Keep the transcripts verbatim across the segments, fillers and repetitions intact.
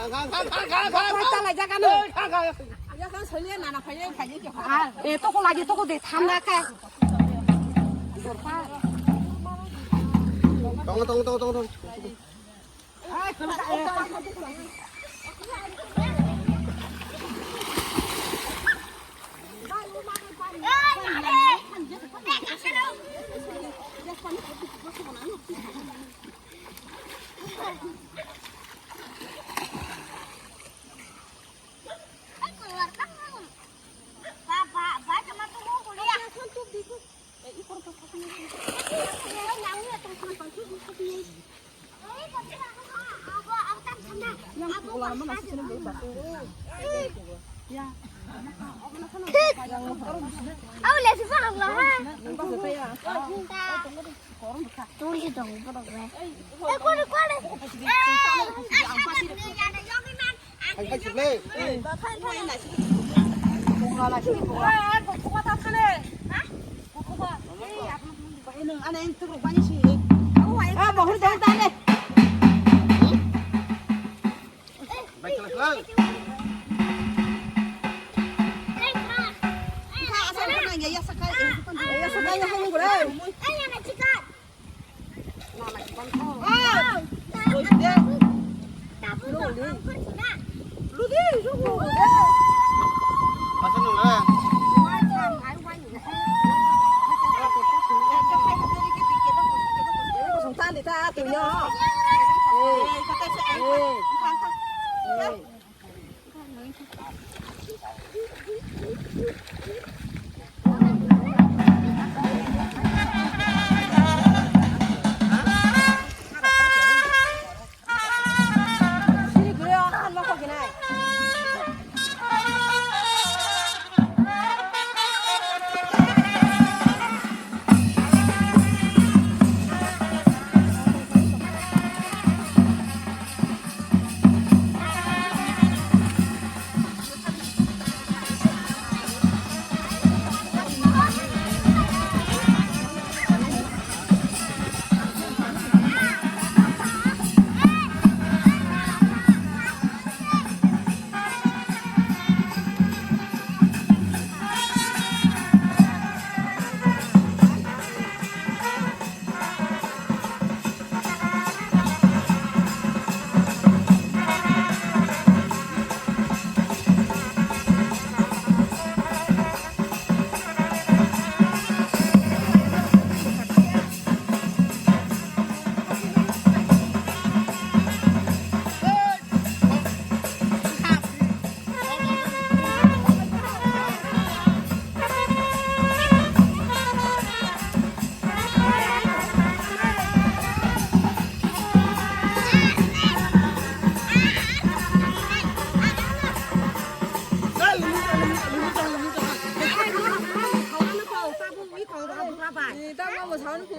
Kok koi ta lai jaga no. Yakan soile nana phai phai ke. Ah, eh, toko lagi toko de tham na ka. Tong tong tong tong tong.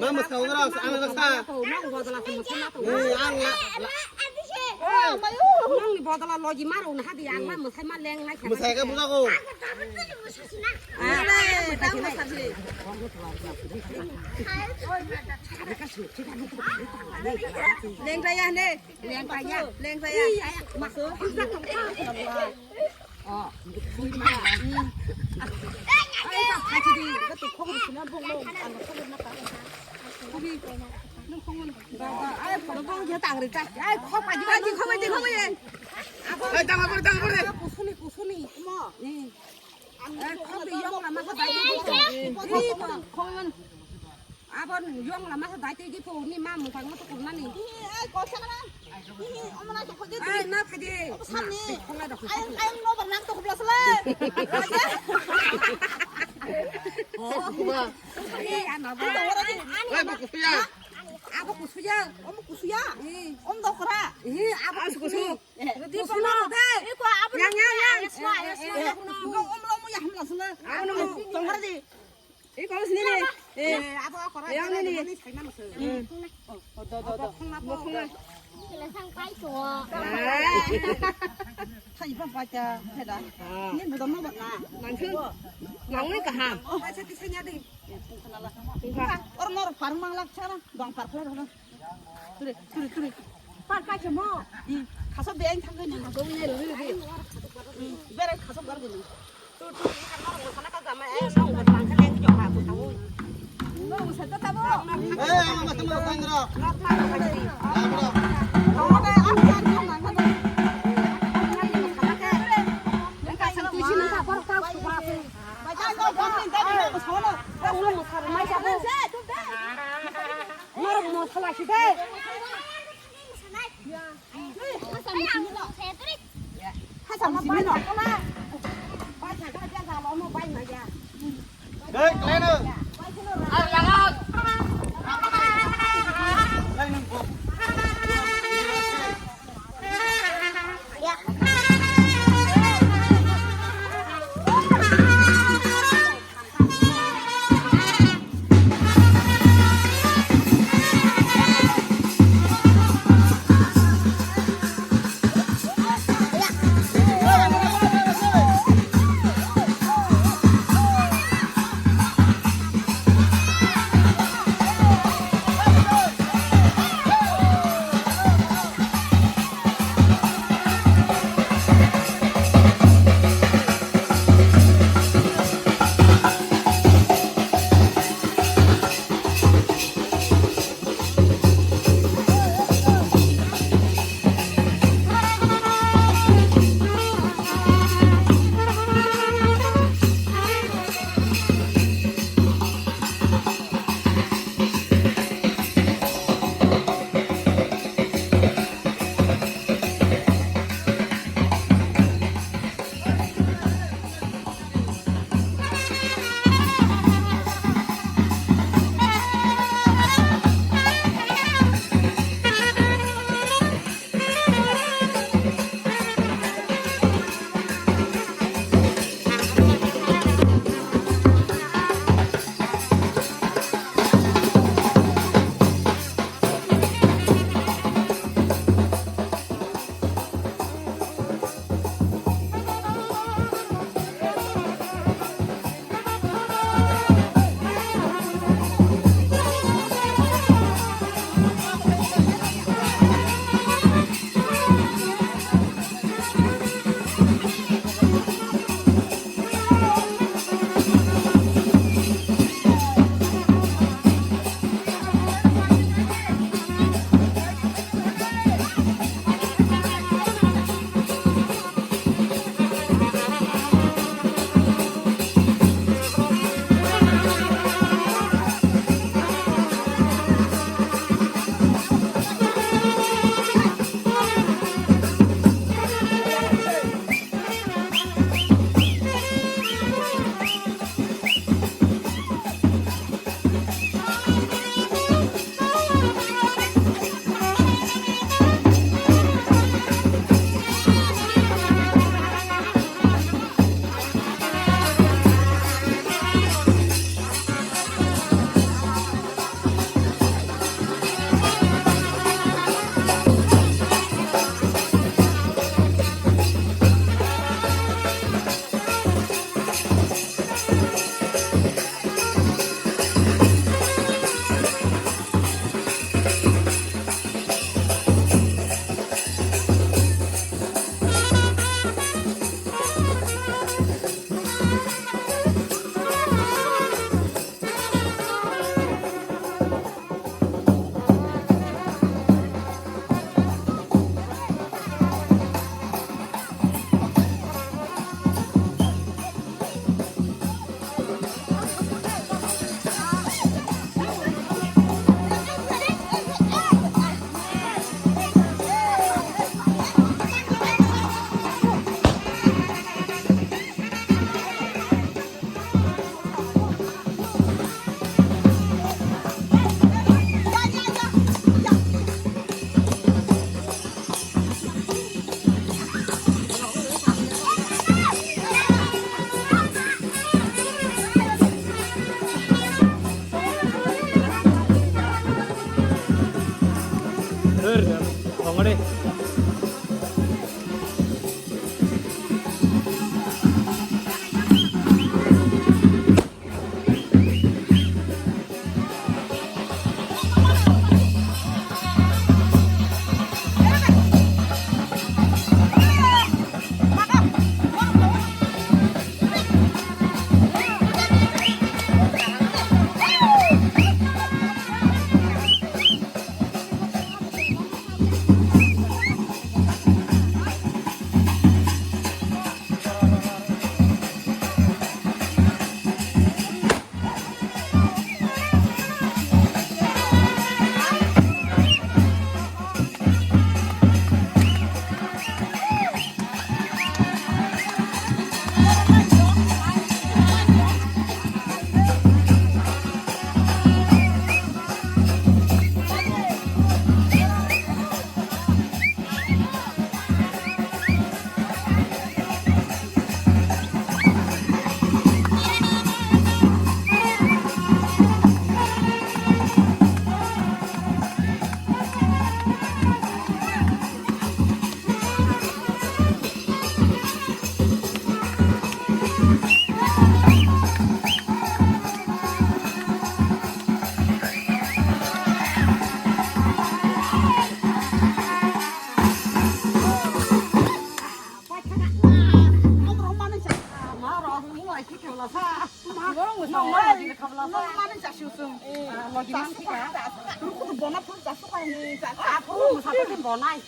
Ma mwskango rok, ang rok sa. Ang la, la. Nongni bodol o logi maro na hadi, ang ma mwsai ma leng lai. Mwsai ka bujago. Leng jaya ne. Leng jaya, leng jaya. Kusuni, kusuni. Abo yong lama sa dai di po ni ma mukang ma tukur mani. Ai, ko sana na. Ai, na phai di. Sani. Ai, ai, no bar nang tukur bla sala. Oh, ma. Ai, ano ba. Ai, ba kusuya. Abo kusuya. Om kusuya. Om dokra. Abo kusuya. Di kono. Yang, yang, yang. Om lo mu ya hamla sala. Abo no. Tongkar di. Ei, kau sini nih. Eh, apa kau yang ini? Ini saya mana sih? Oh, do, do, do. Mau kemana? Saya bang baca, saya dah. Ini bukan mau buat lah. Langsung. Langsung ke ham. Oh, baca di sini ada. Orang orang parung manglak cara, bang parung. Turi, turi, turi. Khasok de ang thangwi nang. Khasok ni rw rw. Bera khasok gar gini. Nong mani chasi usung. Logi man tika. Rukutu bona phuru chasi kani. Aphuru musa phuru bonai.